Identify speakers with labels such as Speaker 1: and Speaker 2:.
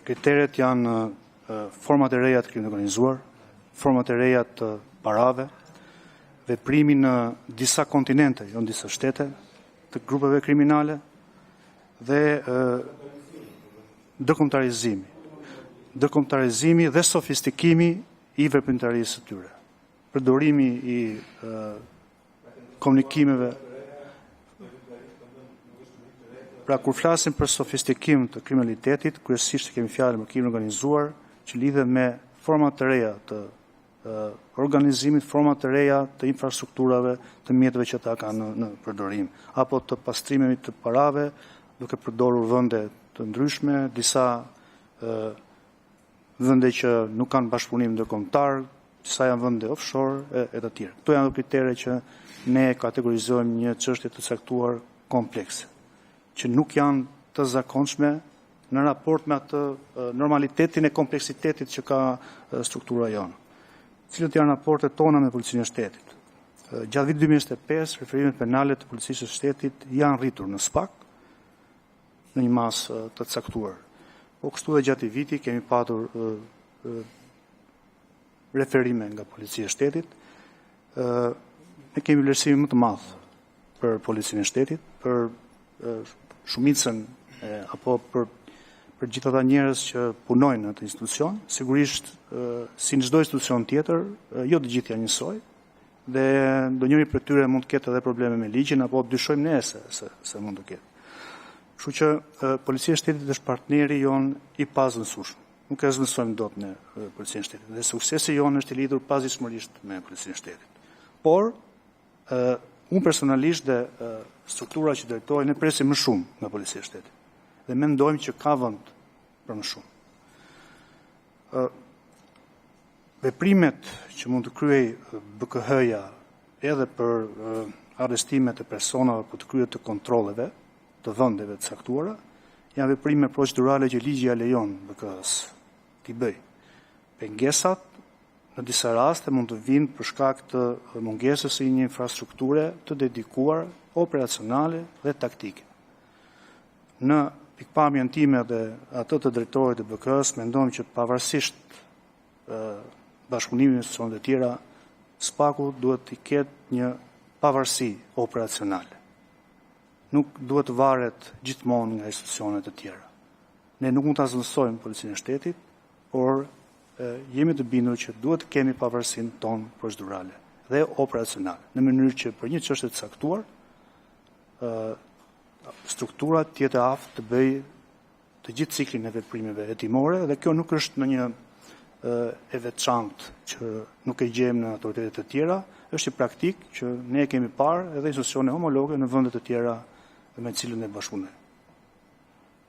Speaker 1: Kriteret janë format e reja të krimit të organizuar, format e reja të parave, veprimi në disa kontinente, jo në disa shtete, të grupeve kriminale dhe ndërkombëtarizimi. Ndërkombëtarizimi dhe sofistikimi i veprimtarisë së tyre, përdorimi i komunikimeve. Pra, kur flasim për sofistikim të kriminalitetit, kryesisht e kemi fjalën për krimin e organizuar, që lidhet me forma të reja të organizimit, forma të reja të infrastrukturave, të mjeteve që ata kanë në përdorim apo të pastrimit të parave, duke përdorur vende të ndryshme, disa vende që nuk kanë bashkëpunim ndërkombëtar, disa janë vende offshore e të tjera. Këto janë kritere që ne e kategorizojmë një çështje të caktuar komplekse, që nuk janë të zakonshme në raport me atë normalitetin e kompleksitetit që ka struktura jonë. Cilat janë raportet tona me Policinë e Shtetit? Gjatë vitit 2025 referimet penale të Policisë së Shtetit janë rritur në SPAK në një masë të caktuar. Po kështu, edhe gjatë këtij viti kemi pasur referime nga Policia e Shtetit. Ne kemi vlerësimin më të madh për Policinë e Shtetit, për shumicën apo për të gjithë ata njerëz që punojnë në atë institucion. Sigurisht, si në çdo institucion tjetër, jo të gjithë janë njësoj dhe ndonjëri prej tyre mund të ketë edhe probleme me ligjin apo dyshojmë ne se mund të ketë. Kështu që, Policia e Shtetit është partneri ynë i pazëvendësueshëm, nuk e zëvendësojmë dot ne Policinë e Shtetit dhe suksesi ynë është i lidhur pazgjidhshmërisht me Policinë e Shtetit. Por, unë personalisht dhe struktura që drejtoj, ne presim më shumë nga Policia e Shtetit dhe mendojmë se ka vend për më shumë. Veprimet që mund të kryejë BKH-ja edhe për arrestimet e personave apo të kryerje të kontrolleve të vendeve të caktuara, janë veprime procedurale që ligji ia lejon BKH-së t'i bëjë. Pengesat në disa raste mund të vijnë për shkak të mungesës së një infrastrukture të dedikuar operacionale dhe taktike. Në pikëpamjen time dhe atë të drejtorit të BKH-së, mendojmë që, pavarësisht bashkëpunimit me institucionet e tjera, SPAK-u duhet të ketë një pavarësi operacionale, nuk duhet të varet gjithmonë nga institucione të tjera. Ne nuk mund ta zëvendësojmë Policinë e Shtetit, por jemi të bindur që duhet të kemi pavarësinë tonë procedurale dhe operacionale, në mënyrë që për një çështje të caktuar struktura të jetë e aftë të bëjë të gjithë ciklin e veprimeve hetimore dhe kjo nuk është ndonjë e veçantë që nuk e gjejmë në autoritete të tjera, është një praktikë që ne e kemi parë edhe në institucione homologe në vende të tjera me të cilat ne bashkëpunojmë.